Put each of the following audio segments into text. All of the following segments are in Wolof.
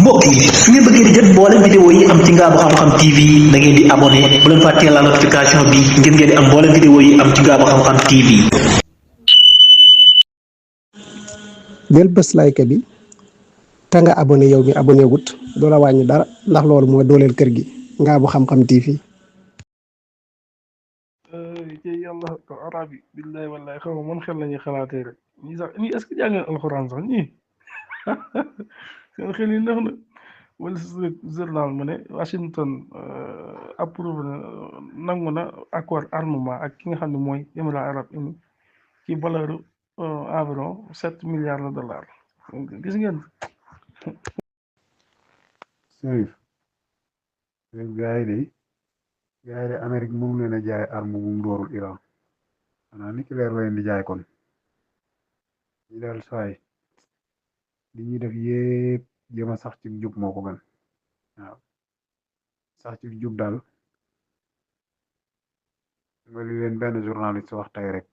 mbokk yi su ngeen bëggee di jot mboolem vidéo yi am ci Ngaabu Xam-Xam TV da ngeen di abonné bu leen fàttee la notification bi ngir ngeen di am mboolem vidéo yi am ci Ngaabu Xam-Xam TV. del bés like bi te nga abonné yow mi abonné wut doo la wàññi dara ndax loolu mooy dooleel kër gi Ngaabu Xam-Xam TV. ci yàlla ko arab yi billahi wallahi xaw ma man xel lañuy xalaatee rek ñii sax ñii est-ce que jàngeen alxuraan sax ñii seen xel yi neex na wala journal mu ne Washington approuvé na nangu na accord armement ak ki nga xam ne mooy Émirats arabes unis ci valeur environ 7 milliards de dollars gis ngeen. Serif gars yi de Amérique moom leen a jaay arme bu mu doorul Iran xanaa nucléaire la leen di jaay kon ñi daal saay li ñuy def yépp jéem a sax ci jub moo ko gën waaw sax ci jub daal nga li leen benn journaliste wax tey rek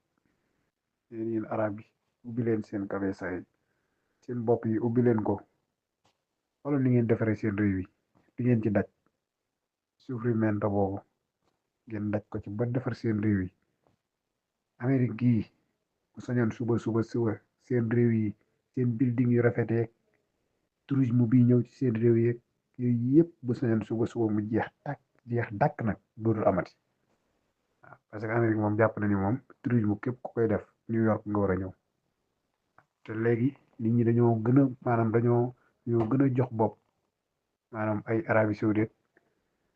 yéen arab yi ubbi leen seen kabesa yi seen bopp yi ubbi leen ko wala ni ngeen defaree seen réew yi di ngeen ci daj souffriment boobu ngeen daj ko ci ba defar seen réew yi Amérique gii bu sañoon suba seen réew yi seen building yu rafetee tourisme bi ñëw ci seen réew yeeg yooyu yëpp bu sañoon suba mu jeex dàkk nag dootul amati waaw parce que Amérique moom jàpp na ni moom tourisme képp ku koy def New York nga war a ñëw te léegi nit ñi dañoo gën a maanaam dañoo gën a jox bopp maanaam ay Arabie Saoudite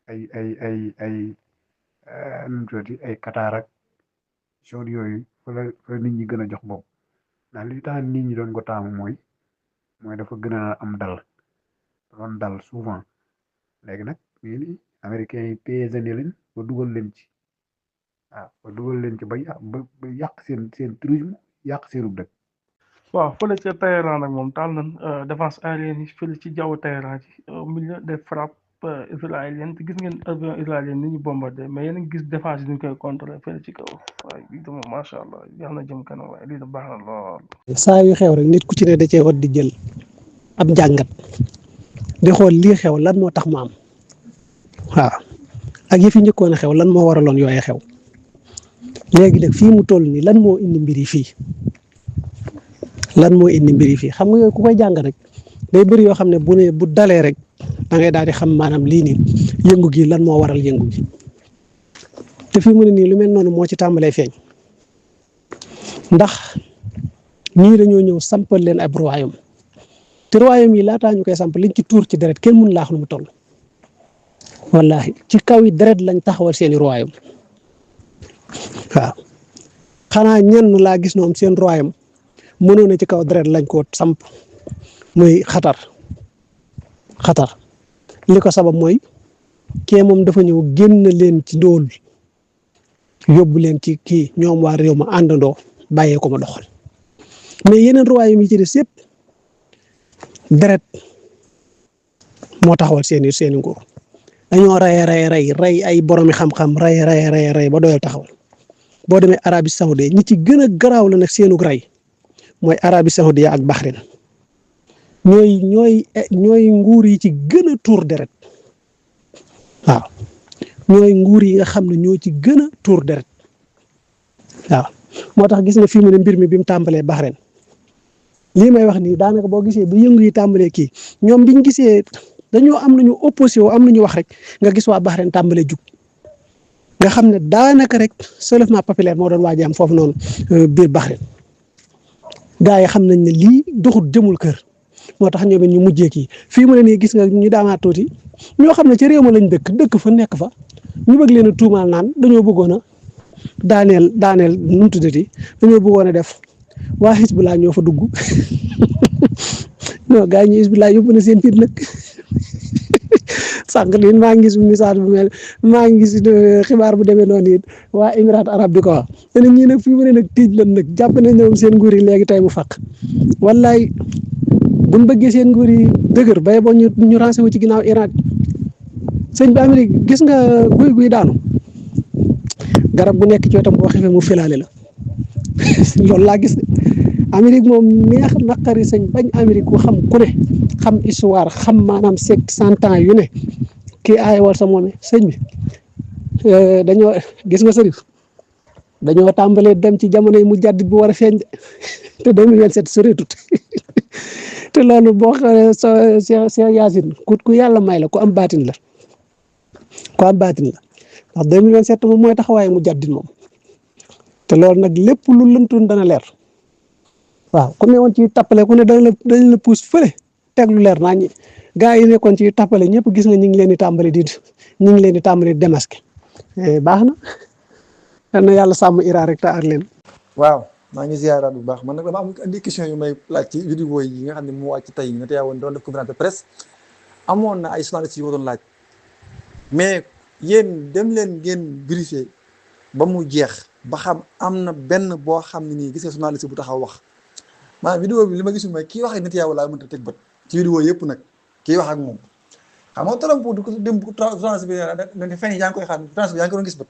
ay nu mu tuddati ay Qatar ak zone yooyu fa nit ñi gën a jox bopp ndax li tax nit ñi doon ko taamu mooy dafa gën a am doon dal souvent léegi nag nii américains yi paysanne leen ba dugal leen ci ba yàq seen tourisme yàq seenu dëkk. waaw fële ca Téhéran nag moom taal nañ défense aérienne yi fële ci jaww Téhéran ci milieu des frappes israélienne te gis ngeen avion israélien ni ñu bombardé mais yéen a ngi gis défense yi ñu koy contrôlé fële ci kaw waaye lii de moom macha allah yàlla na jëm kanam waaye lii de baax na lool. saa yu xew rek nit ku ci ne da cee war di jël ab jàngat di xool lii xew lan moo tax mu am waaw ak yi fi njëkkoon a xew lan moo waraloon yooyu xew léegi nag fii mu toll nii lan moo indi mbir yi fii xam nga yooyu ku koy jàng rek day bëri yoo xam ne bu dalee rek. da ngay daal di xam maanaam lii nii yëngu gi lan moo waral yëngu gi te fii mu ne nii lu mel noonu moo ci tàmbalee feeñ ndax ñii dañoo ñëw sampal leen ab royaume te royaume yi laataa ñu koy samp liñ ci tuur ci deret kenn mënu laax nu mu toll wallahi ci kaw yi deret lañ taxawal seeni royaume waaw xanaa ñenn laa gis ñoom seen royaume mënoon na ci kaw deret lañ ko samp muy xatar li ko sabab mooy kee moom dafa ñëw génn leen ci dool yóbbu leen ci kii ñoom waa réew ma àndandoo bàyyee ko ma doxal mais yeneen royaume yi ci des yëpp deret moo taxawal seeni nguur dañoo rey ay boromi xam-xam rey ba doyal taxawal boo demee Arabie Saoudite ñi ci gën a garaaw la nag seenu rey mooy Arabie Saoudite ak Bahreïn ñooy nguur yi ci gën a tuur deret waaw ñooy nguur yi nga xam ne ñoo ci gën a tuur deret waaw moo tax gis nga fii mu ne mbir mi bi mu tàmbalee Bahreïn lii may wax nii daanaka boo gisee bu yëngu yi tàmbalee kii ñoom biñ gisee dañoo am nañu opposé am nañu wax rek nga gis waa Bahreïn tàmbalee jug nga xam ne daanaka rek soulèvement populaire moo doon waaj am foofu noonu biir Bahreïn gaa yi xam nañ ne lii doxut jëmul kër. moo tax ñoom it ñu mujjee kii fii mu ne nii gis nga ñu daamaat tuuti ñoo xam ne ci réew ma lañ dëkk fa nekk fa ñu bëgg leen a tuumaal naan dañoo bëggoon a daaneel nu mu tuddati dañoo bëggoon a def waa Hizbullah ñoo fa dugg non gars yi ñu Hizbullah yóbbu na seen fit nag sànq lii maa ngi gis message bu mel maa ngi gis xibaar bu demee noonu it waa Émirats arabes di ko wax te ñii nag fii mu ne nag tiij lan nag jàpp nañ ñoom seen nguur yi léegi tey mu faq wallaay. buñ bëggee seen nguur yi dëgër bay boo ñu rancé wu ci ginnaaw Iran sëñ bi Amérique gis nga guy daanu garab bu nekk ci wetam boo xefee mu filaale la loolu laa gis de Amérique moom neex naqari sëñ bañ Amérique ku xam ku ne xam histoire xam maanaam 100 ans yu ne kii aay war sa moom sëñ bi dañoo gis nga sërif dañoo tàmbalee dem ci jamono yi mu jaddit bu war a feeñ te 2027 soreetut te loolu boo xoolee Cheikh Yacine ku yàlla may la ku am baatin la ndax 2027 moom mooy taxawaay mu jaddit moom te loolu nag lépp lu lëntoon dana leer waaw ku ne woon ci tappale ku ne dañ la pousse fële teg lu leer naa ñi gaa yi nekkoon ci tappale ñëpp gis nga ñu ngi leen di tàmbali di démasqué baax na yàlla sàmm Iran rek te aar leen. waaw maa ngi ziaraat bu baax man nag dama am indi question yu may laaj ci vidéo yi nga xam ne mu wàcc tey nga tey woon doon def conférence de presse amoon na ay journalistes yu ma doon laaj mais yéen dem leen ngeen vérifier ba mu jeex ba xam am na benn boo xam ne nii gis nga journaliste bu taxaw wax maanaam vidéo bi li ma gisul mooy kii wax ak nit yàlla laa mënta teg bët ci vidéo yëpp nag kii wax ak moom xam nga Trump du ko dem journaliste bi ne fen yi yaa ngi koy xaar journaliste bi yaa ngi ko doon gis bët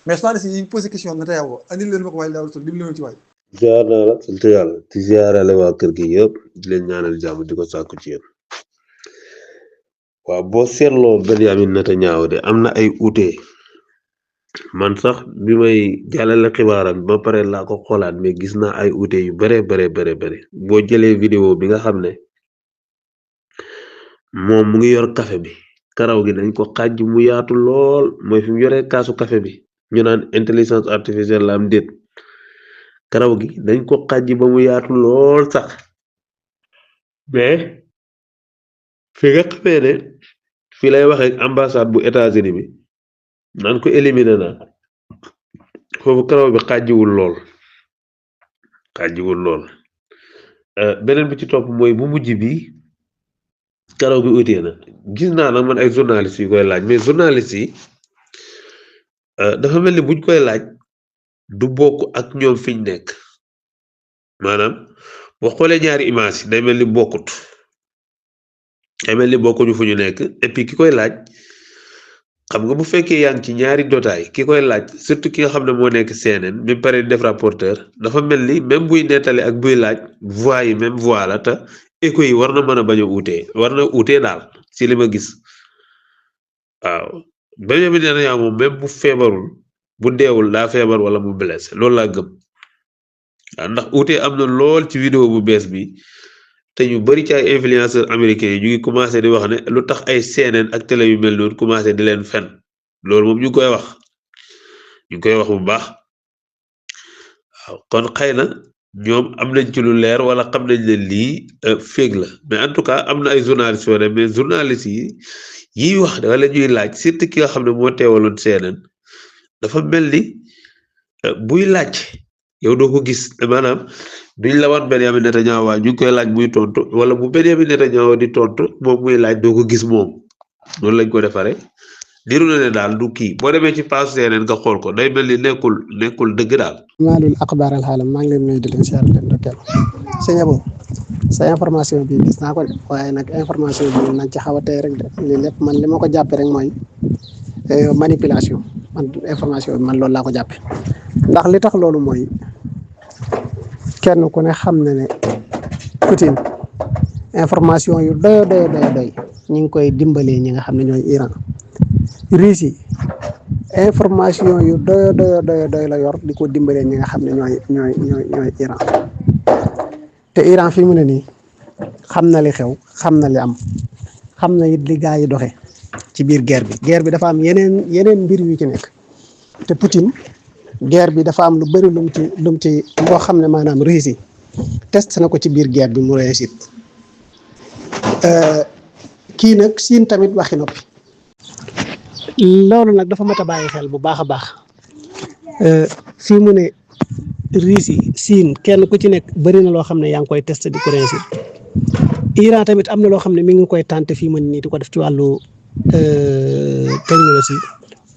mais journaliste yi posé question na tey andil leen ma ko waaye daawul sol dim leen ci waay ziar naa la sant yàlla di ziarale waa kër gi yëpp di leen ñaanal jàmm di ko sàkku ci yéen waaw boo seetloo Benjamin Netanyahu de am na ay uute man sax bi may jàllale xibaaram ba pare laa ko xoolaat mais gis naa ay uute yu bare boo jëlee vidéo bi nga xam ne moom mu ngi yor café bi karaw gi dañ ko xàjj mu yaatu lool mooy fi mu yoree kaasu café bi ñu naan intelligence artificielle la am déet karaw gi dañ ko xàjj ba mu yaatu lool sax mais fi nga xamee ne fi lay waxee ak ambassade bu États-Unis bi naan ko éliminer na foofu karaw bi xàjjiwul lool beneen bi ci topp mooy bu mujj bi karaw gi utee na gis naa nag man ay journalistes yu koy laaj mais journalistes yi dafa mel ni buñ koy laaj du bokk ak ñoom fiñ nekk maanaam boo xoolee ñaari image yi day mel ni bokkut day mel ni bokkuñu fu ñu nekk et puis ki koy laaj xam nga bu fekkee yaa ngi ci ñaari dotaay ki koy laaj surtout ki nga xam ne moo nekk CNN bi pare def rapporteur dafa mel ni même buy nettali ak buy laaj voix yi même voix la te écho yi war na mën a bañ a uutee daal ci li ma gis waaw Benjamin Netanyahu moom même bu feebarul bu deewul daa feebar wala mu blessé loolu laa gëm waaw ndax uutee am na lool ci vidéo bu bees bi te ñu bari ci ay influenceurs américains yi ñu ngi commencé di wax ne lu tax ay CNN ak télé yu mel noonu commencé di leen fen loolu moom ñu ngi koy wax bu baax waaw kon xëy na ñoom am nañ ci lu leer wala xam nañ ne lii féeg la mais en tout cas am na ay journalistes yoo ne mais journalistes yi yiy wax wala ñuy laaj surtout ki nga xam ne moo teewaloon CNN dafa mel ni buy laaj yow doo ko gis maanaam duñ la wan Benjamin Netanyahu waa ñu ngi koy laaj muy tontu wala bu Benjamin Netanyahu di tontu moom muy laaj doo ko gis moom noonu lañ ko defaree niru na ne daal du kii boo demee ci page CNN nga xool ko day mel ni nekkul dëgg daal. maalul axbaar al xaalam maa ngi leen nuyu di leen siyaar leen ndokkeel sëñ Abo sa information bi gis naa ko de waaye nag information bi nañ ci xaw a tey rek de lii lépp man li ma ko jàppee rek mooy manipulation man information bi man loolu laa ko jàppee ndax li tax loolu mooy kenn ku ne xam na ne Poutine information yu doy ñu ngi koy dimbalee ñi nga xam ne ñooy Iran Russie information yu doy la yor di ko dimbalee ñi nga xam ne ñooy Iran te Iran fi mu ne nii xam na li xew xam na li am xam na it li gaa yi doxe ci biir guerre bi dafa am yeneen mbir yu ci nekk te Poutine guerre bi dafa am lu bëri lum ci loo xam ne maanaam Russie test na ko ci biir guerre bi mu réussir kii nag Chine tamit waxi noppi loolu nag dafa mat a bàyyi xel bu baax a baax fii mu ne Russie Chine kenn ku ci nekk bëri na loo xam ne yaa ngi koy testé di ko réussir Iran tamit am na loo xam ne mi ngi koy tenté fii mu ne nii di ko def ci wàllu technologie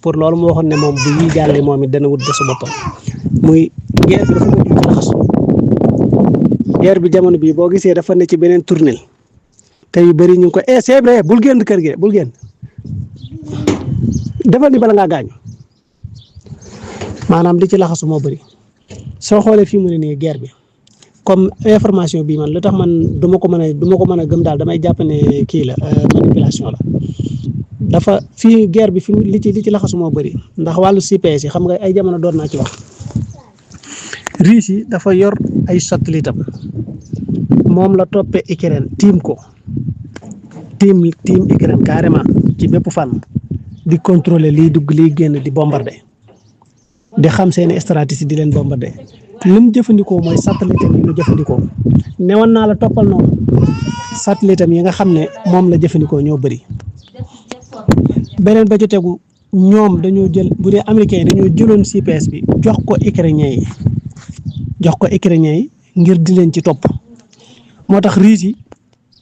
pour loolu moo waxoon ne moom bu ñuy jàllee moom it dana wut desu boppam muy guerre bi dafa mën a laxasu guerre bi jamono bii boo gisee dafa ne ci beneen tournel te yu bëri ñu ngi ko c'est vrai bul génn kër gi bul génn defal ni bala ngaa gaañu maanaam li ci laxasu moo bëri soo xoolee fii mu ne nii guerre bi comme information bi man lu tax man du ma ko mën a gëm daal damay jàpp ne kii la manipulation la dafa fii guerre bi fi li ci laxasu moo bëri ndax wàllu CPS yi xam nga ay jamono doon naa ci wax Russie yi dafa yor ay satellite am moom la toppee Ukraine tiim Ukraine carrément ci bépp fànn di contrôler liy dugg liy génn di bombarder di xam seeni stratégie di leen bombarder li mu jëfandikoo mooy satellite yi mu jëfandikoo newoon naa la toppal noonu satellite yi nga xam ne moom la jëfandikoo ñoo bëri beneen ba ci tegu ñoom dañoo jël bu dee américains yi dañoo jëloon CPS bi jox ko ukrainiens yi ngir di leen ci topp moo tax Russes yi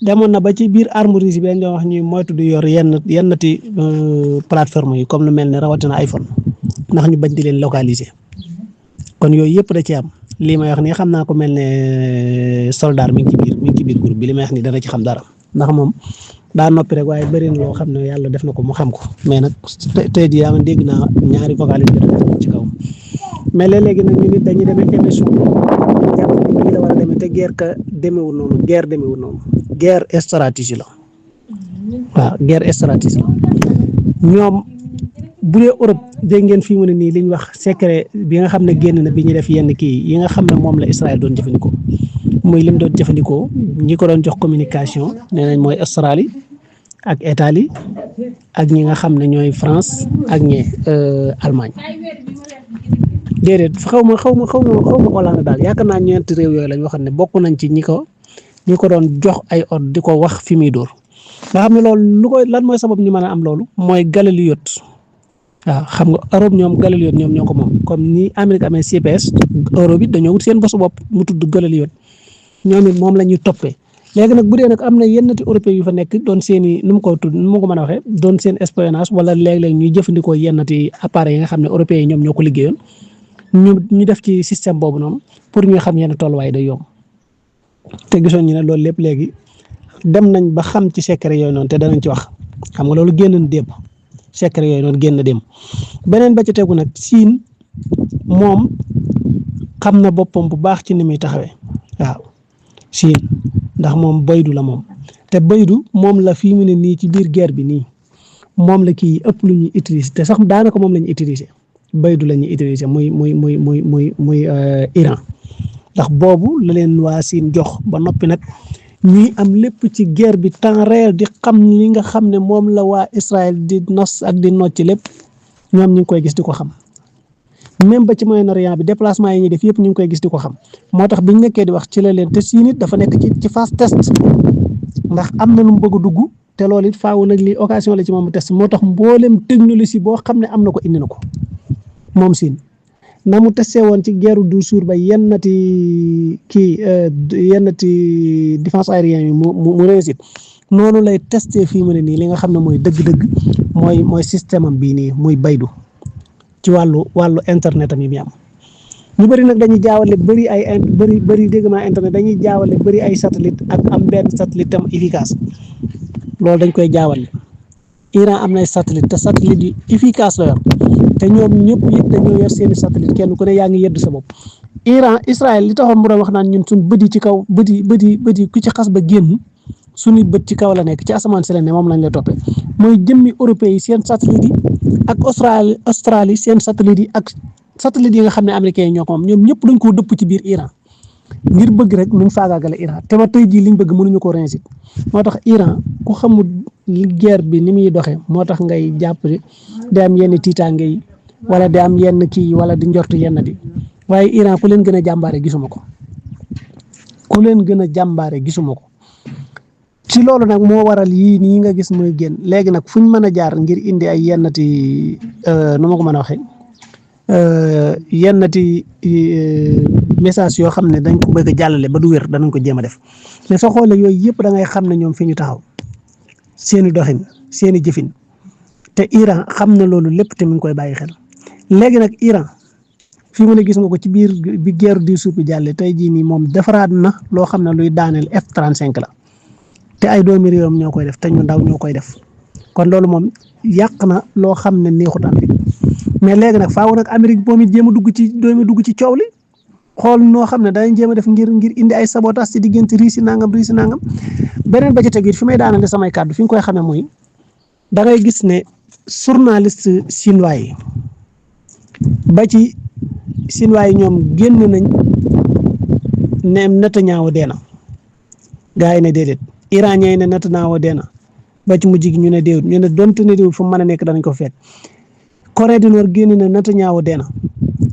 demoon na ba ci biir arme Russes bi dañ doon wax ñuy moytu di yor yennati plateforme yi comme lu mel ne rawatina iPhone ndax ñu bañ di leen localiser kon yooyu yëpp da ci am lii may wax nii xam naa ko mel ne soldat mi ngi ci biir groupe bi li may wax nii dana ci xam dara ndax moom daa noppi rek waaye bëri na loo xam ne yàlla def na ko mu xam ko mais nag tey jii yaa dégg naa ñaari vocalité ci kaw mais léeg-léegi nag ñu nit dañuy demee émission jàpp ne nii la war a demee te guerre demewul noonu guerre stratégie la waaw guerre stratégie la ñoom bu dee Europe dégg ngeen fii mu ne nii li ñu wax secret bi nga xam ne génn na bi ñu def yenn kii yi nga xam ne moom la Israël doon jëfandikoo muy lim doon jëfandikoo ñi ko doon jox communication nee nañ mooy Australie ak Italie ak ñi nga xam ne ñooy France ak Allemagne déedéet xaw ma Hollande daal yaakaar naa ñeenti réew yooyu lañ waxoon ne bokk nañ ci ñi ko doon jox ay ordre di ko wax fi muy dóor nga xam ne loolu lan mooy sabab ñu mën a am loolu mooy Galileo waaw xam nga Europe ñoom Galileo ñoom ñoo ko moom comme ni Amérique amee CPS Europe it dañoo wut seen bosu bopp mu tudd Galileo ñoom it moom la ñuy toppee léegi nag bu dee nag am na yennati européens yu fa nekk doon seen i nu mu ko mën a waxee doon seen espionnage wala léeg-léeg ñuy jëfandikoo yennati appareils yi nga xam ne européens yi ñoom ñoo ko liggéeyoon ñu def ci système boobu noonu pour ñu xam yenn tolluwaay day yomb te gisoon ñu ne loolu lépp léegi dem nañ ba xam ci secret yooyu noonu te danañ ci wax xam nga loolu génn na démb secret yooyu noonu génn démb beneen ba ci tegu nag Siin moom xam na boppam bu baax ci ni muy taxawee waaw Siin ndax moom baydu la moom te baydu moom la fii mu ne nii ci biir guerre bi nii moom la kii ëpp lu ñuy utiliser te sax daanaka moom la ñuy utiliser baydu la ñuy utiliser muy Iran ndax boobu la leen waa Siin jox ba noppi nag ñuy am lépp ci guerre bi temps réel di xam li nga xam ne moom la waa Israël di nos ak di nocc lépp ñoom ñu ngi koy gis di ko xam même ba ci Moyen-Orient bi déplacement yi ñuy def yëpp ñu ngi koy gis di ko xam moo tax biñ nekkee di wax ci la leen te Siin it dafa nekk ci phase test ndax am na lu mu bëgg a dugg te loolu it faaw nag li occasion la ci moom test moo tax mboolem technologie boo xam ne am na ko indi na ko moom Siin na mu testé woon ci guerre du Suur ba yennati défense aérienne yi mu réussite noonu lay testé fii mu ne nii li nga xam ne mooy dëgg-dëgg mooy système am bii nii muy baydu ci wàllu internet am yi muy am ñu bëri nag dañuy jaawale bëri dégg naa internet dañuy jaawale bëri ay satellite ak am benn satellite tam efficace loolu dañ koy jaawale Iran am nay satellite te satellite yi efficace la yor te ñoom ñëpp it dañoo yor seeni satellite kenn ku ne yaa ngi yedd sa bopp Israël li taxoon mu doon wax naan ñun suñ bët yi ci kaw bët yi ku ci xas ba génn suñuy bët ci kaw la nekk ci asamaan si la ne moom lañ lay toppee mooy jëmmi européens yi seen satellite yi ak Australie seen satellite yi ak satellite yi nga xam ne américains yi ñoo ko moom ñoom ñëpp dañ koo dëpp ci biir Iran ngir bëgg rek nuñ faagaagale Iran te ba tey jii liñ bëgg mënuñu ko réussir moo tax Iran ku xamul guerre bi ni muy doxee moo tax ngay jàpp di am yenn tiitaange yi wala di am yenn kii wala di njortu yenn di waaye Iran ku leen gën a jàmbaare gisuma ko ci loolu nag moo waral yii nii nga gis muy génn léegi nag fuñ mën a jaar ngir indi ay yennati nu ma ko mën a waxee yennati message yoo xam ne dañ ko bëgg a jàllale ba du wér danañ ko jéem a def mais soo xoolee yooyu yëpp da ngay xam ne ñoom fi ñu taxaw seeni doxin seeni jëfin te Iran xam na loolu lépp te mi ngi koy bàyyi xel léegi nag Iran fi mu ne gis nga ko ci biir bi guerre du Sud bi jàlle tey jii nii moom defaraat na loo xam ne luy daaneel F-35 la te ay doomi réewam ñoo koy def te ñu ndaw ñoo koy def kon loolu moom yàq na loo xam ne neexut Amérique mais léegi nag faaw nag Amérique moom it jéem a dugg ci coow li xool noo xam ne danañ jéem a def ngir indi ay sabotage ci diggante riisi nangam beneen ba ca tegu it fi may daanale samay kàddu fi nga koy xamee mooy da ngay gis ne journaliste chinois yi ba ci chinois yi ñoom génn nañ ne Netanyahu dee na gaa yi ne déedéet iranien yi ne Netanyahu dee na ba ci mujj gi ñu ne déewut ñu ne donte ne déewut fu mu mën a nekk danañ ko fekk Corée du Nord génn na Netanyahu dee na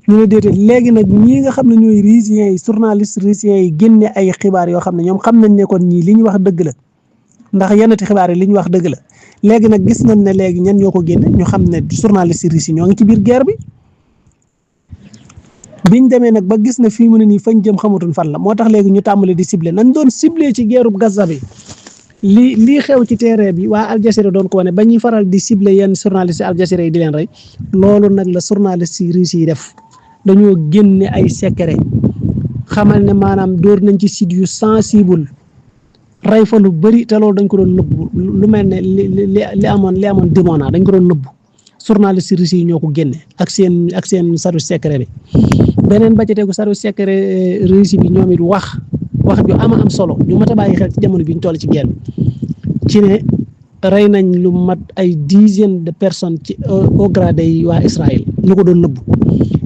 ñu ne déedéet léegi nag ñii nga xam ne ñooy russiens yi journaliste russiens yi génne ay xibaar yoo xam ne ñoom xam nañ ne kon ñii li ñu wax dëgg la ndax yennati xibaar yi li ñu wax dëgg la léegi nag gis nañ ne léegi ñan ñoo ko génne ñu xam ne journaliste russe yi ñoo ngi ci biir guerre bi biñ demee nag ba gis ne fii mu ne nii fañ jëm xamatuñ fan la moo tax léegi ñu tàmbale di ciblé nañ doon ciblé ci guerre bu Gaza bi lii xew ci terrain bi waa Al Jazeera doon ko wane ba ñuy faral di ciblé yenn journaliste Al Jazeera yi di leen rey loolu nag la journaliste russe yi def dañoo génne ay secret xamal ne maanaam dóor nañ ci site yu sensible rey fa lu bëri te loolu dañ ko doon nëbbu lu mel ne li amoon Dimona dañ ko doon nëbbu journaliste russe yi ñoo ko génne ak seen service secret bi beneen ba ci tegu service secret russe bi ñoom it wax ju am solo ñu mat a bàyyi xel ci jamono bi ñu toll ci guerre bi ci ne rey nañ lu mat ay dizaine de personnes ci au grade yi waa Israël ñu ko doon nëbbu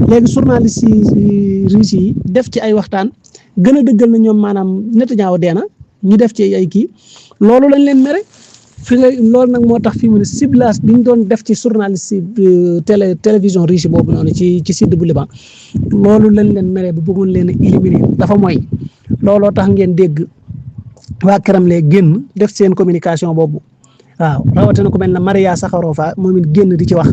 léegi journaliste yi russe yi def ci ay waxtaan gën a dëggal na ñoom maanaam Netanyahu dee na ñu def ci ay kii loolu lañ leen mere loolu nag moo tax fi mu ne ciblage bi ñu doon def ci journaliste télévision russe boobu noonu ci sud bu Liban loolu lañ leen mere bu bëggoon leen a éliminer dafa mooy looloo tax ngeen dégg waa Kremlin génn def seen communication boobu waaw rawatina ku mel ne Maria Zakharova moom it génn di ci wax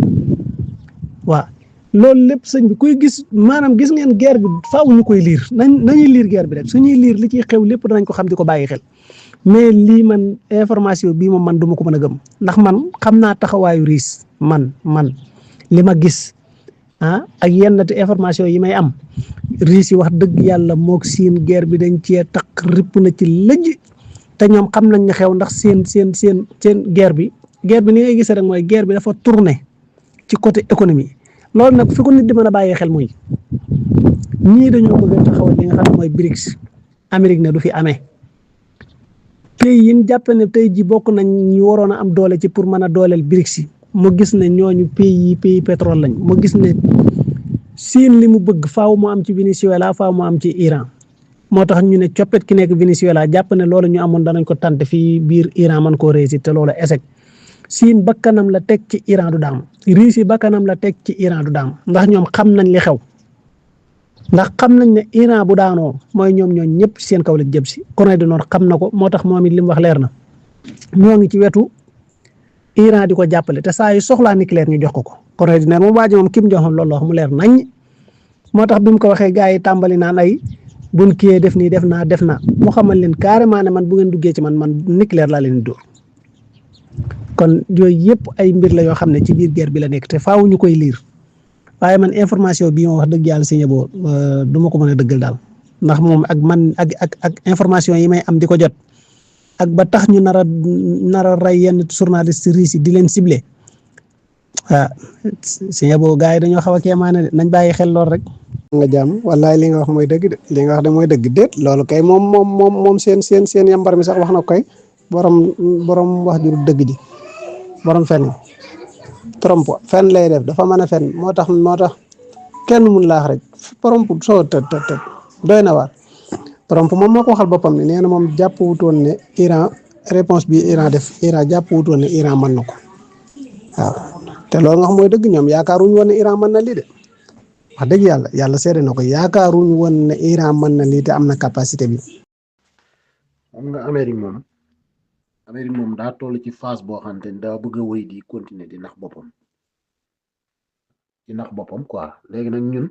waaw loolu lépp sëñ bi kuy gis maanaam gis ngeen guerre bi faaw ñu koy liir nañuy liir guerre bi rek suñuy liir li ciy xew lépp danañ ko xam di ko bàyyi xel mais lii man information bii moom man du ma ko mën a gëm ndax man xam naa taxawaayu riis man li ma gis ak yenn information yi may am riis yi wax dëgg yàlla moog seen guerre bi dañ cee takk ripp na ci lëj te ñoom xam nañ ne xew ndax seen guerre bi ni ngay gisee rek mooy guerre bi dafa tourné ci côté économie loolu nag fi ko nit di mën a bàyyee xel mooy ñii dañoo bëgg a taxawal li nga xam ne mooy BRICS Amérique ne du fi amee pays yi ñu jàpp ne tey ji bokk nañ ñu waroon a am doole ci pour mën a dooleel BRICS yi mu gis ne ñooñu pays pétrole lañ mu gis ne Siin li mu bëgg faaw mu am ci Venezuela faaw mu am ci Iran moo tax ñu ne coppet ki nekk Venezuela jàpp ne loolu ñu amoon danañ ko tànte fii biir Iran man koo réussir te loolu échec Siin bakkanam la teg ci Iran du daam Russie bakkanam la teg ci Iran du daam ndax ñoom xam nañ li xew ndax xam nañ ne Iran bu daanoo mooy ñoom ñëpp seen kaw la jëm si Corée du Nord xam na ko moo tax moom it li mu wax leer na ñoo ngi ci wetu Iran di ko jàppale te saa yu soxlaa nucléaire ñu jox ko Corée du Nord moom waa ji moom kim joxoon loolu wax mu leer nañ moo tax bi mu ko waxee gars yi tàmbali naan ay buñ kiyee def nii def naa mu xamal leen carrément ne man bu ngeen duggee ci man nucléaire laa leen di dóor kon yooyu yëpp ay mbir la yoo xam ne ci biir guerre bi la nekk te faaw ñu koy liir waaye man information bii ma wax dëgg yàlla si ñëboo du ma ko mën a dëggal daal ndax moom ak information yi may am di ko jot ak ba tax ñu nar a rey yenn journaliste russe di leen ciblé si ñëboo gars yi dañoo xaw a kéemaane de nañ bàyyi xel lool rek. nga jàmm wallaay li nga wax mooy dëgg de li nga wax de mooy dëgg déet loolu kay moom seen yambar mi sax wax na ko kay borom wax ju dëgg ji borom fen trompe fen lay def dafa mën a fen moo tax kenn mun laax rek trompe soo të doy na waar trompe moom moo ko waxal boppam ne nee na moom jàpp wutoon ne Iran réponse bi Iran def Iran jàpp wutoon ne Iran mën na ko waaw te loolu nga xam mooy dëgg ñoom yaakaaruñu woon ne Iran mën na lii de wax dëgg yàlla seede na ko yaakaaruñu woon ne Iran mën na lii te am na capacité bi. xam nga Amérique moom daa toll ci phase boo xamante ni daa bëgg a wéy di continuer di nax boppam quoi léegi nag ñun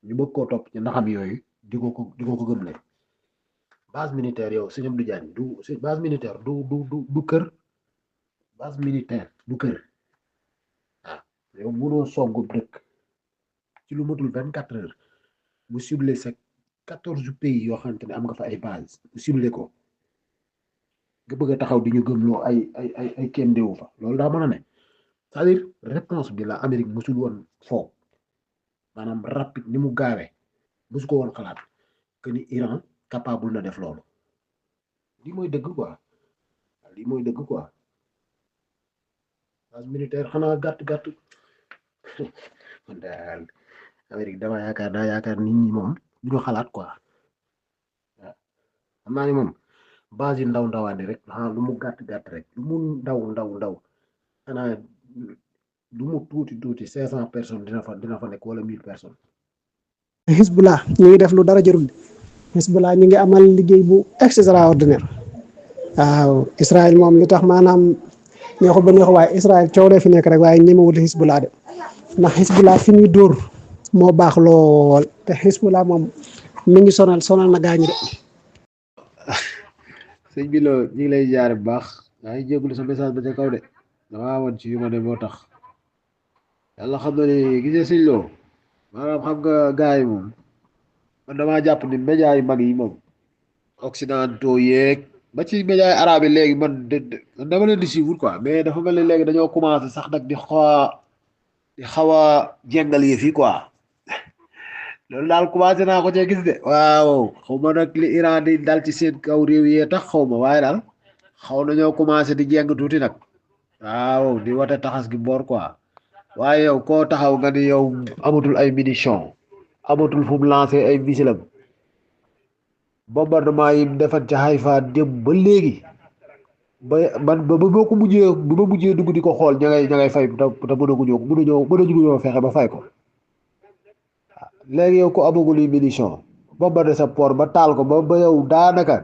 ñu bëgg koo topp ci naxam yooyu di ko gëm ne base militaire yow Sëñ Abdou Diagne base militaire du kër base militaire du kër waaw yow mënoo songu dëkk ci lu matul 24 heures mu ciblé sa 14 pays yoo xamante ne am nga fa ay base mu ciblé ko nga bëgg a taxaw di ñu gëmloo ay kenn déwu fa loolu daa mën a ne c'est-à-dire réponse bi la Amérique musul woon foog maanaam rapide ni mu gaawee musu ko woon xalaat que ni Iran capable na def loolu lii mooy dëgg quoi lii mooy dëgg quoi base militaire xanaa gàtt man daal Amérique dama yaakaar nit ñi moom du ñu xalaat quoi waaw xam naa ni moom base yi ndawaane rek xanaa lu mu gàtt rek lu mu ndaw xanaa lu mu tuuti 500 personnes dina fa nekk wala 1000 personnes. Hezbollah ñu ngi def lu dara jarul Hezbollah ñu ngi amal liggéey bu extraordinaire waaw Israël moom li tax maanaam neexul ba neexul waaye Israël coow dee fi nekk rek waaye ñemewul Hezbollah de ndax Hezbollah fi muy dóor moo baax lool te Hezbollah moom mi ngi sonal na gaañu de. sëñ bi ñu ngi lay jaare bu baax yaa ngi jégalu sa message ba ca kaw de damaa amoon ci yu ma ne moo tax yàlla xam na ne gisee sëñ Lo maanaam xam nga gars yi moom man damaa jàpp ni média yu mag yi moom occidentaux yeeg ba ci média yi arabe yi léegi man dama leen di suivre quoi mais dafa mel ni léegi dañoo commencé sax nag di xaw a jengal yi fii quoi loolu daal commencé naa ko cee gis de waaw xaw ma nag li Iran di dal ci seen kaw réew yee tax xaw ma waaye daal xaw nañoo commencé di jeng tuuti nag waaw di wate taxas gi boor quoi waaye yow koo taxaw nga ni yow amatul ay munition amatul fu mu lancé ay misilam bombardement yi defan ca Haïfa dem ba léegi ba ma mujjee dugg di ko xool ña ngay fay te mënaguñoo fexe ba fay ko léegi yow ko amagul yi munition bombardé sa port ba taal ko ba yow daanaka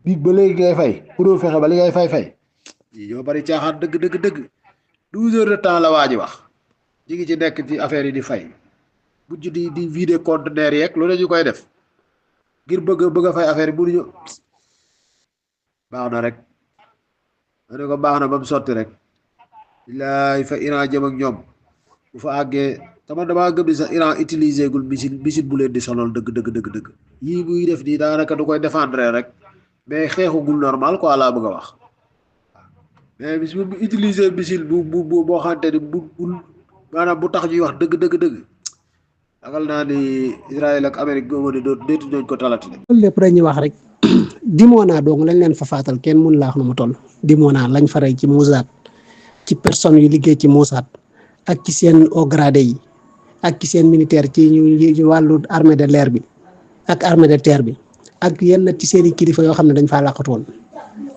biig ba léegi ngay fay mënoo fexe ba li ngay fay ñoo bari caaxaan dëgg 12 heures de temps la waa ji wax ñi ngi ci nekk ci affaire yi di fay mujj di vider conteneur yeeg loolu ñu koy def ngir bëgg a fay affaire yi mënuñu baax na rek ma ne ko baax na ba mu sotti rek billaay fa Iran jëm ak ñoom bu fa àggee tama damaa gëm ni sax Iran utilisé gul missile bu leen di sonal dëgg yii muy def nii daanaka du koy défendre rek mais xeexugul normal quoi laa bëgg a wax mais bis bu utilisé missile bu boo xamante ni bu maanaam bu tax ñuy wax dëgg ragal naa ni Israël ak Amérique boobu ne dootu ñooñ ko talati de. loolu lépp dañuy wax rek Dimona dong lañ leen fa faatal kenn mun laax nu mu toll Dimona lañ fa rey ci Mossad ci personnes yu liggéey ci Mossad ak ci seen haut gradé yi ak ci seen militaire ci ñu wàllu armée de l'air bi ak armée de terre bi ak yenn ci seen i kilifa yoo xam ne dañ faa làqatu woon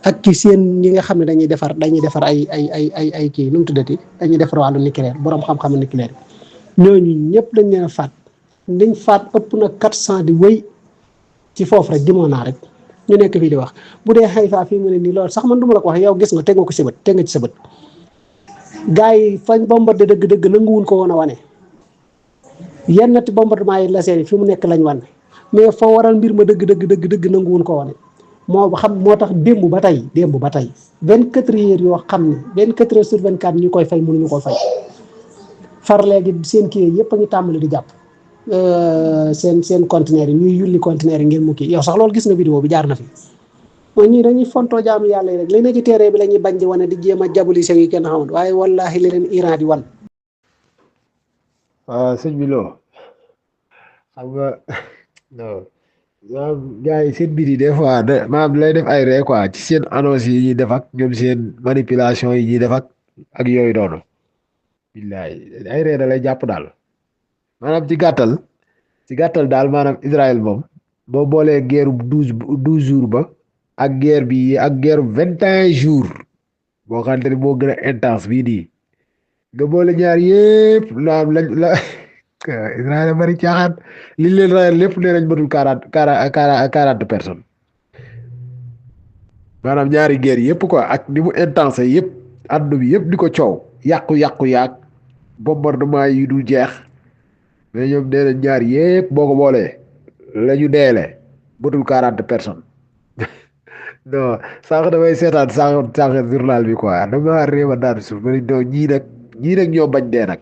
ak ci seen ñi nga xam ne dañuy defar ay kii nu mu tuddati dañuy defar wàllu nucléaire borom xam-xamu nucléaire ñooñu ñëpp dañ leen a faat liñ faat ëpp na 400 di wéy ci foofu rek Dimona rek ñu nekk fii di wax bu dee Haïfa fii mu ne nii loolu sax man du ma la ko wax yow gis nga teg nga ko ci bët teg nga ci sa bët gars yi fañ bombardé dëgg nanguwuñ ko woon a wane yenn ti bombardement yi la seen fi mu nekk lañ wane mais fa waral mbir ma dëgg nanguwuñ ko wane moo tax démb ba tey 24 heures yoo xam ne 24 heures sur 24 ñu koy fay mënuñu ko fay far léegi seen kii yëpp a ngi tàmbali di jàpp seen conteneur yi ñuy yulli conteneur yi ngeen mu kii yow sax loolu gis nga vidéo bi jaar na fi mooy ñii dañuy fontoo jaamu yàlla yi rek léegi nag ci terrain bi la ñuy bañ di wane di jéem a jabuli seen yi kenn xamul waaye wallaahi li leen Iran di wan. waaw sëñ bi loo xam nga non gars yi seen mbir yi des fois maanaam lay def ay ree quoi ci seen annonce yi ñuy def ak ñoom seen manipulation yi ñuy def ak yooyu noonu billaay ay ree da lay jàpp daal maanaam ci gàttal daal maanaam Israël moom boo boolee guerre 12 jours ba ak guerre bi ak guerre 21 jours boo xamante ni moo gën a intense bii nii nga boole ñaar yëpp la Israël a bari caaxaan li leen rayal lépp nee nañ matul 40 personnes maanaam ñaari guerre yëpp quoi ak ni mu intense yëpp àdduna bi yëpp di ko coow yàqu yaag bombardement yi du jeex mais ñoom nee nañ ñaar yëpp boo ko boolee la ñu deele matul 40 personnes non sànq damay seetaan sànq journal bi quoi dama réew a daan suuf ma ne non ñii nag ñoo bañ dee nag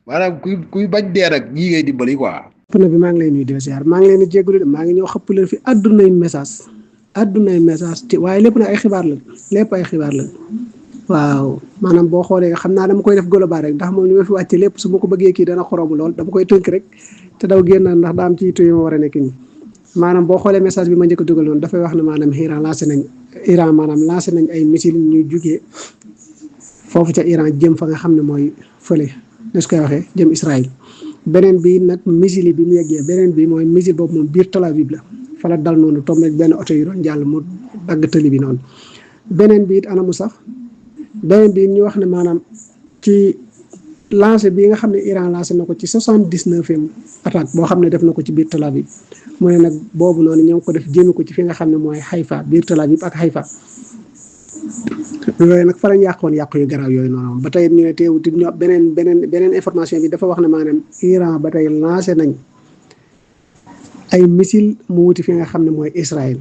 maanaam kuy bañ dee nag ñii ngay dimbali quoi. na bi maa ngi lay nuyu di ziar maa ngi leen di jégalu de maa ngi ñëw xëpp leen fi addunay message te waaye lépp nag ay xibaar la waaw maanaam boo xoolee xam naa dama koy def global rek ndax moom li ma fi wàcce lépp su ma ko bëggee kii dana xoromu lool dama koy tënk rek te daw génn ndax daa am ci yitte yu ma war a nekk nii maanaam boo xoolee message bi ma njëkk a dugal noonu dafay wax ne maanaam Iran maanaam lancé nañ ay missile ñuy jugee foofu ca Iran jëm fa nga xam ne mooy fële su koy waxee jëm Israël. beneen bi nag missile bi mu yeggee beneen bi mooy missile boobu moom biir Tel Aviv la fa la dal noonu tombé benn oto yu doon jàll mu dagg tëli bi noonu. beneen bi it anamu sax beneen bi ñu wax ne maanaam ci lancé bi nga xam ne Iran lancé na ko ci 79e attaque boo xam ne def na ko ci biir Tel Aviv mu ne nag boobu noonu ñoo ngi ko def jëme ko ci fi nga xam ne mooy Haïfa biir Tel Aviv ak Haïfa yooyu nag fa lañ yàqoon yàqu yu garaaw yooyu noonu ba tey ñu ne teewuti ñoo beneen information bi dafa wax ne maanaam Iran ba tey lancé nañ ay missile mu wuti fi nga xam ne mooy Israël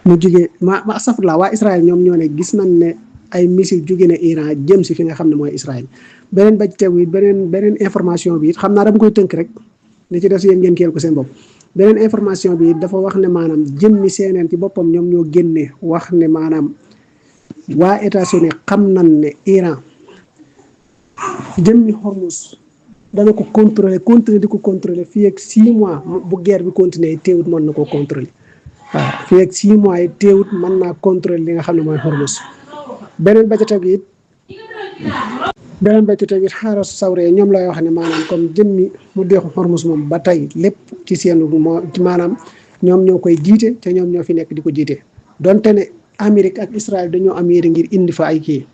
mu jugee ma astafurlah waa Israël ñoom ñoo ne gis nañ ne ay missile jóge na Iran jëm si fi nga xam ne mooy Israël beneen ba ci tegu it beneen information bi it xam naa dama koy tënk rek li ci def si yéen ngeen kiyal ko seen bopp beneen information bi it dafa wax ne maanaam jëmmi CNN ci boppam ñoom ñoo génne wax ne maanaam waa États-Unis xam nañ ne Iran jëmmi Hormuz dana ko contrôler di ko contrôler fii ak 6 mois bu guerre bi continuer teewut mën na koo contrôler waaw fii ak 6 mois yi teewut mën naa contrôler li nga xam ne mooy Hormuz beneen ba ca tegu it xaaral sawree ñoom lay wax ne maanaam comme jëmmi mu deexu Hormuz moom ba tey lépp ci seen moo maanaam ñoom ñoo koy jiite te ñoom ñoo fi nekk di ko jiite donte ne Amérique ak Israël dañoo am yéene ngir indi fa ay kii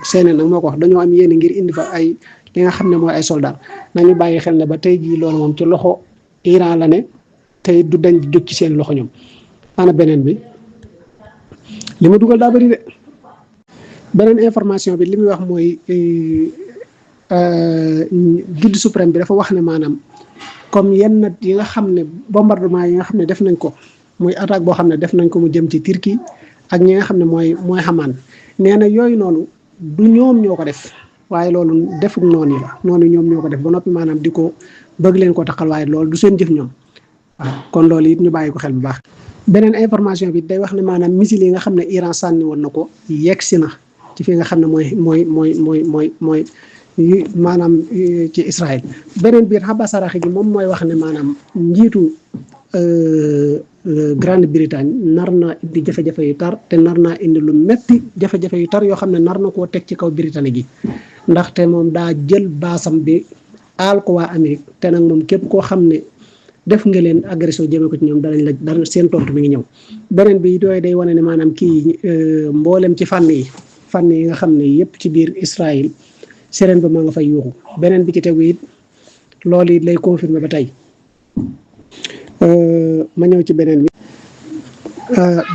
CNN nag moo ko wax dañoo am yéene ngir indi fa ay li nga xam ne mooy ay soldats nañu bàyyi xel ne ba tey jii loolu moom ci loxo Iran la ne tey du dañ di jóg ci seen loxo ñoom. ana beneen bi li ma dugal daa bëri de beneen information bi li muy wax mooy guide suprême bi dafa wax ne maanaam comme yenn yi nga xam ne bombardement yi nga xam ne def nañ ko. muy attaque boo xam ne def nañ ko mu jëm ci Turquie ak ñi nga xam ne mooy Haman nee na yooyu noonu du ñoom ñoo ko def waaye loolu defuk noonu yi la noonu ñoom ñoo ko def ba noppi maanaam di ko bëgg leen ko taxal waaye loolu du seen jëf ñoom waaw kon loolu it ñu bàyyi ko xel bu baax. beneen information bi day wax ne maanaam missile yi nga xam ne Iran sànni woon na ko yegsi na ci fi nga xam ne mooy maanaam ci Israël beneen biir Abbas Araghchi gi moom mooy wax ne maanaam njiitu. Grande-Bretagne nar naa indi jafe-jafe yu tar te nar naa indi lu metti jafe-jafe yu tar yoo xam ne nar na koo teg ci kaw Britannique gi ndaxte moom daa jël baasam bi aal ko waa Amérique te nag moom képp koo xam ne def nga leen agression jëmee ko ci ñoom dara seen tontu mi ngi ñëw. beneen bi yooyu day wane ne maanaam kii mboolem ci fànn yi nga xam ne yépp ci biir Israël sirène ba maa nga fay yuuxu beneen bi ci tegu it loolu it lay confirmer ba tey. ma ñëw ci beneen bi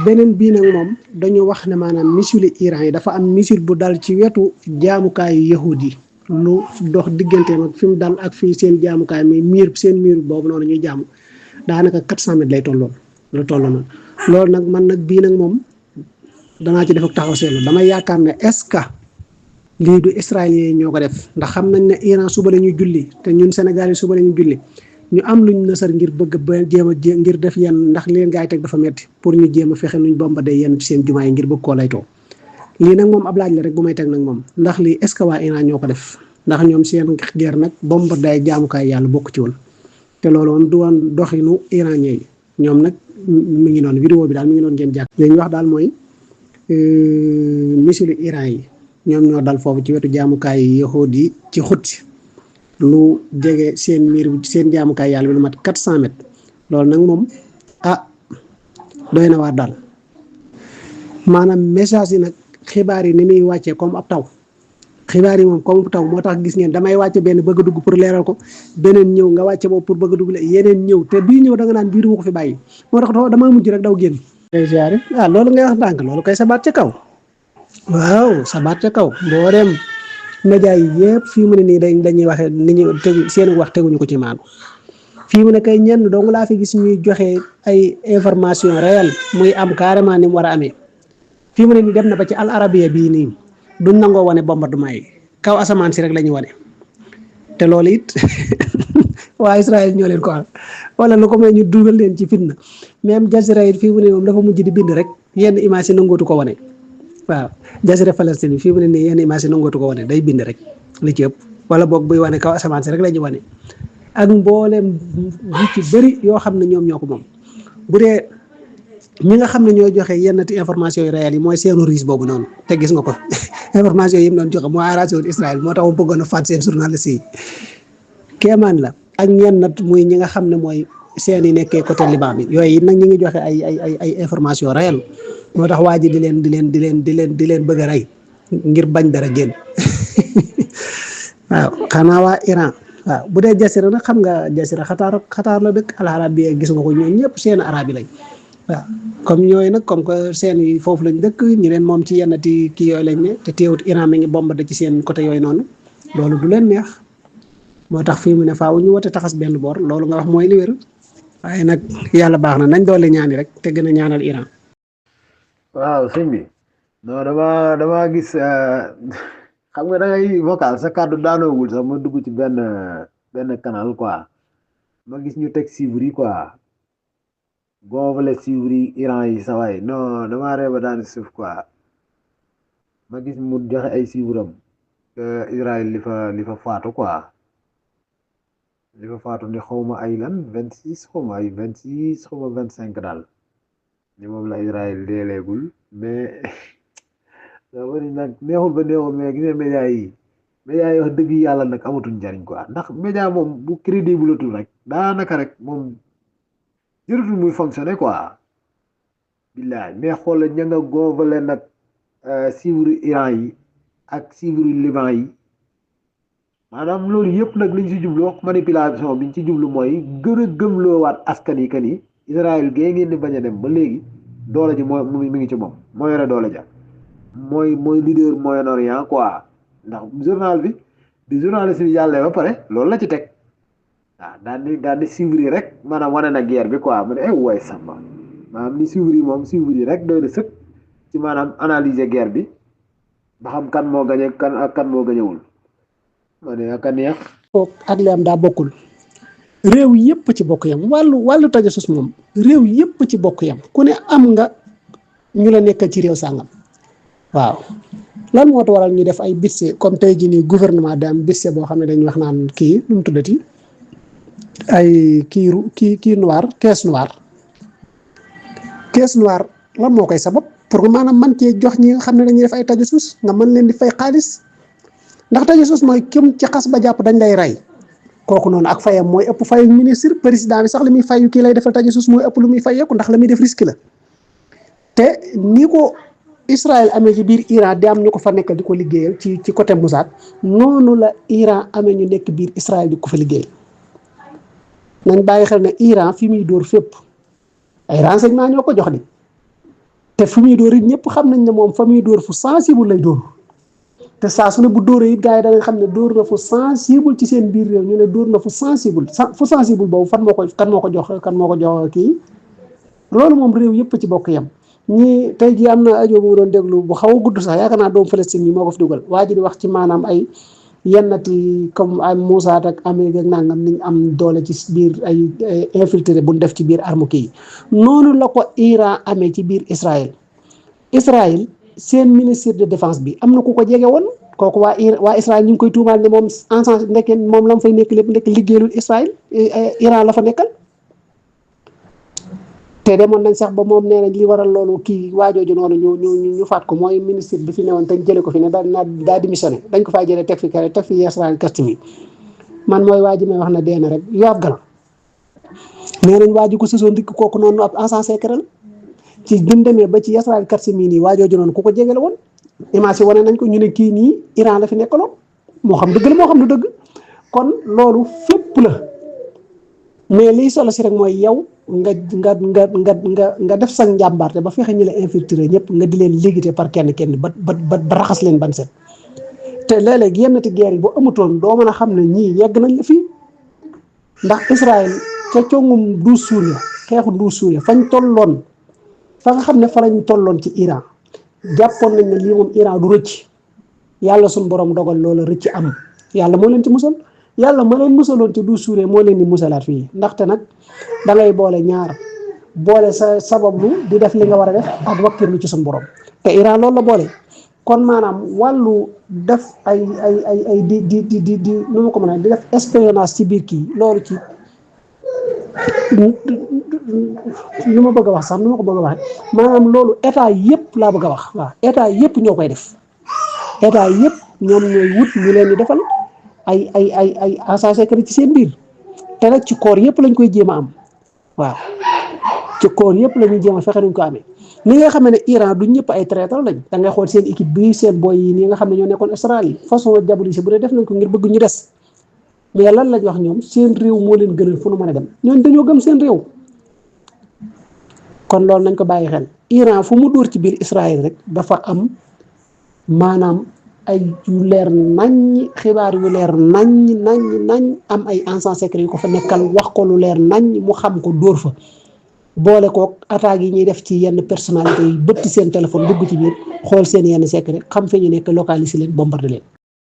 beneen bii nag moom dañu wax ne maanaam missile Iran yi dafa am missile bu dal ci wetu jaamukaayu yahud yi lu dox digganteem ak fi mu dal ak fii seen jaamukaay mi seen miir boobu noonu ñuy jaamu daanaka 400 mètres lay tolloon lu toll noonu loolu nag man nag bii nag moom danaa ci def ak taxaw seetlu damay yaakaar ne est-ce que lii du israélien yi ñoo ko def ndax xam nañ ne Iran suba la ñuy julli te ñun Sénégal yi suba la ñuy julli ñu am luñ nësër ngir bëgg ba jéem a ngir def yenn ndax leen gaay teg dafa metti pour ñu jéem a fexe nuñ bombardé yenn ci seen jumaa yi ngir bëgg koo laytoo lii nag moom ab laaj la rek bu may teg nag moom ndax lii est-ce que waa Iran ñoo ko def ndax ñoom seen guerre nag bombardé ay jaamukaay yàlla bokk ci woon te loolu moom du woon doxinu iranien yi ñoom nag mi ngi noonu vidéo bi daal mi ngi noonu ngeen jàkk léegi wax daal mooy missile Iran yi ñoom ñoo dal foofu ci wetu jaamukaay yi yahud yi ci xut lu jege seen miir seen jaamukaay yàlla bi lu mat 400 mètres loolu nag moom doy na waar daal maanaam message yi nag xibaar yi ni muy wàccee comme ab taw xibaar yi moom comme taw moo tax gis ngeen damay wàcce benn bëgg a dugg pour leeral ko beneen ñëw nga wàcce boobu pour bëgg a dugg yeneen ñëw te bii ñëw da nga naan bii du ko fi bàyyi moo tax damaa mujj rek daw génn. loolu ngay wax ndànk loolu koy sabaat ca kaw waaw sabaat ca kaw boo dem média yi yëpp fii mu ne nii dañuy waxee ni ñu tegu seen wax teguñu ko ci maanu fii mu ne kay ñenn dong laa fi gis ñuy joxe ay information réelle muy am carrément ni mu war a amee fii mu ne nii dem na ba ci Al Arabiya bii nii duñ nangoo wane bombardement yi kaw asamaan si rek la ñu wane te loolu it waa Israël ñoo leen ko am wala lu ko may ñu dugal leen ci fitna même Jazira it fii mu ne moom dafa mujj di bind rek yenn image yi nangootu ko wane. waaw Jazira Palestine fii mu ne nii yenn image yi nangootu ko wane day bind rek li ci ëpp wala boog buy wane kaw asamaan si rek la ñu wane ak mboolem yu ci bëri yoo xam ne ñoom ñoo ko moom bu dee ñi nga xam ne ñoo joxe yennati information yu réel yi mooy seenu riis boobu noonu te gis nga ko information yi mu doon joxe moo arrangé woon Israël moo tax mu bëggoon a faat seen journaliste yi kéemaan la ak ñennat muy ñi nga xam ne mooy seen yi nekkee côté Liban bi yooyu it nag ñu ngi joxe ay information réel moo tax waa ji di leen bëgg a rey ngir bañ dara génn waaw xanaa waa Iran waaw bu dee jasira nag xam nga jasira xataar la dëkk alxarab bi gis nga ko ñooñu ñëpp seen arab yi lañ waaw comme ñooyu nag comme que seen yi foofu lañ dëkk ñi leen moom ci yennati kii yooyu lañ ne te teewut Iran mi ngi bombardé ci seen côté yooyu noonu loolu du leen neex moo tax fii mu ne faaw ñu wote taxas benn boor loolu nga wax mooy li wér waaye nag yàlla baax na nañ doole ñaani rek te gën a ñaanal Iran. waaw sëñ bi non dama gis xam nga da ngay vocal sa kàddu daanoogul sax ma dugg ci benn canal quoi ma gis ñu teg chiffres yi quoi gonfle chiffres yi Iran yi sa waay non dama reeba daan suuf quoi ma gis mu joxe ay chiffres am Israël li fa faatu quoi li fa faatu ni xawma ay lan 26 xawma ay 26 xawma 25 daal ni moom la Israël deeleegul mais da wari nag neexul ba neexul mais gis nga média yi wax dëgg yàlla nag amatuñ njariñ quoi ndax média moom bu crédible atul rek daanaka rek moom jëratul muy fonctionner quoi billaay mais xoolal ña nga gonfale nag chiffre Iran yi ak chiffre Liban yi maanaam loolu yëpp nag liñ ci jublu manipulation biñ ci jublu mooy gën a gëmloowaat askan yi que ni Israël gee ngeen di bañ a dem ba léegi doole ji moo mi ngi ci moom moo yore doole ja mooy leader Moyen-Orient quoi ndax journal bi journaliste bi yàlla ba pare loolu la ci teg waaw daal di suivre rek maanaam wane na guerre bi quoi mu ne waay samba maanaam ni suivre yi rek doy na sëkk ci maanaam analyser guerre bi ba xam kan moo gañe kan moo gañewul ma ne ak a neex ak li am daa bokkul réew yëpp ci bokk yam wàllu tajasus moom réew yëpp ci bokk yam ku ne am nga ñu la nekkal ci réew sàngam waaw lan moo tax waral ñu def ay budget comme tey jii nii gouvernement da am budget boo xam ne dañuy wax naan kii nu mu tuddati ay kii noir caisse noire lan moo koy sabab pour que maanaam man cee jox ñi nga xam ne dañuy def ay tajasus nga mën leen di fay xaalis ndax tajasus mooy kim ci xas ba jàpp dañ lay rey kooku noonu ak fayam mooy ëpp fayu ministre président bi sax li muy fayu kii lay defal tajasus mooy ëpp lu muy fayeeku ndax la muy def risque la te ni ko Israël amee ci biir Iran di am ñu ko fa nekk di ko liggéeyal ci côté Mossad noonu la Iran amee ñu nekk biir Israël di ko fa liggéeyal nañ bàyyi xel ne Iran fi muy dóor fépp ay renseignement ñoo ko jox di te fi muy dóor it ñëpp xam nañ ne moom fa muy dóor fu sensible lay dóor te saa su ne bu dóoree it gars yi da nga xam ne dóor na fu sensible ci seen biir réew ñu ne dóor na fu sensible boobu kan moo ko jox kii loolu moom réew yëpp ci bokk yam ñii tey jii am na ajo bu doon déglu bu xaw a gudd sax yaakaar naa doomu Palestine yi moo ko fi dugal waa ji di wax ci maanaam ay yennati comme ay Mossad ak Amérique ak nangam niñ am doole ci biir ay infiltré bu ñu def ci biir arme kii noonu la ko Iran amee ci biir Israël seen ministre de défense bi am na ku ko jege woon kooku waa Israël ñu ngi koy tuumaal ne moom en sens nekkee moom la mu fay nekk lépp nekk liggéeyalul Israël Iran la fa nekkal te demoon nañ sax ba moom nee nañ li waral loolu kii waajooju noonu ñu faat ko mooy ministre bi fi newoon te jële ko fi ne daa démissionné dañ ko faa jëlee teg fi Israël Katimi man mooy waa ji may wax na dee na rek Yoav Gal nee nañ waa ji ko sësoon dikk kooku noonu ab agent secret la ci bi mu demee ba ci Israël Katimi nii waajooju noonu ku ko jege la woon image yi wane nañ ko ñu ne kii nii Iran la fi nekkaloon moo xam dëgg la moo xam du dëgg kon loolu fépp la mais liy solo si rek mooy yow nga def sa njàmbaarte ba fexe ñu la infiltré ñëpp nga di leen liggéey par kenn ba raxas leen ban set te léeg-léeg yenn ti guerre yi bu amutoon doo mën a xam ne ñii yegg nañ la fii ndax Israël ca congum douze Suuriya xeexu douze Suuriya fañ tolloon fa nga xam ne fa lañ tolloon ci Iran jàppoon nañ ne lii moom Iran du rëcc yàlla suñu borom dogal loola rëcc am yàlla moo leen ci musal yàlla ma leen musaloon ci douze Suuriya moo leen di musalaat fii ndaxte nag da ngay boole ñaar boole sa sabablu di def li nga war a def ak wakkirlu ci suñu borom te Iran loolu la boole kon maanaam wàllu def ay di nu ma ko mën a di def espionnage ci biir kii loolu ci lu ma bëgg a wax sax nu ma ko bëgg a wax maanaam loolu état yëpp laa bëgg a wax waaw état yëpp ñoo koy def état yëpp ñoom ñooy wut ñu leen di defal ay agents secrets ci seen biir te nag ci koor yëpp lañ koy jéem a am waaw ci koor yëpp la ñuy jéem a fexe nañ ko amee ni nga xam ne Iran du ñëpp ay traître lañ da ngay xool seen équipe bi seen boy yi nii nga xam ne ñoo nekkoon Australie façon diaboliser bu dee def nañ ko ngir bëgg ñu des mais lan lañ wax ñoom seen réew moo leen gënal fu nu mën a dem ñoom dañoo gëm seen réew kon loolu nañ ko bàyyi xel Iran fu mu dóor ci biir Israël rek dafa am maanaam ay yu leer nañ xibaar yu leer nañ am ay agents secrets yu ko fa nekkal wax ko lu leer nañ mu xam ko dóor fa boole kook attaques yi ñuy def ci yenn personnalité yi bëtt seen téléphone dugg ci biir xool seen yenn secret xam fi ñu nekk localiser leen bombarder leen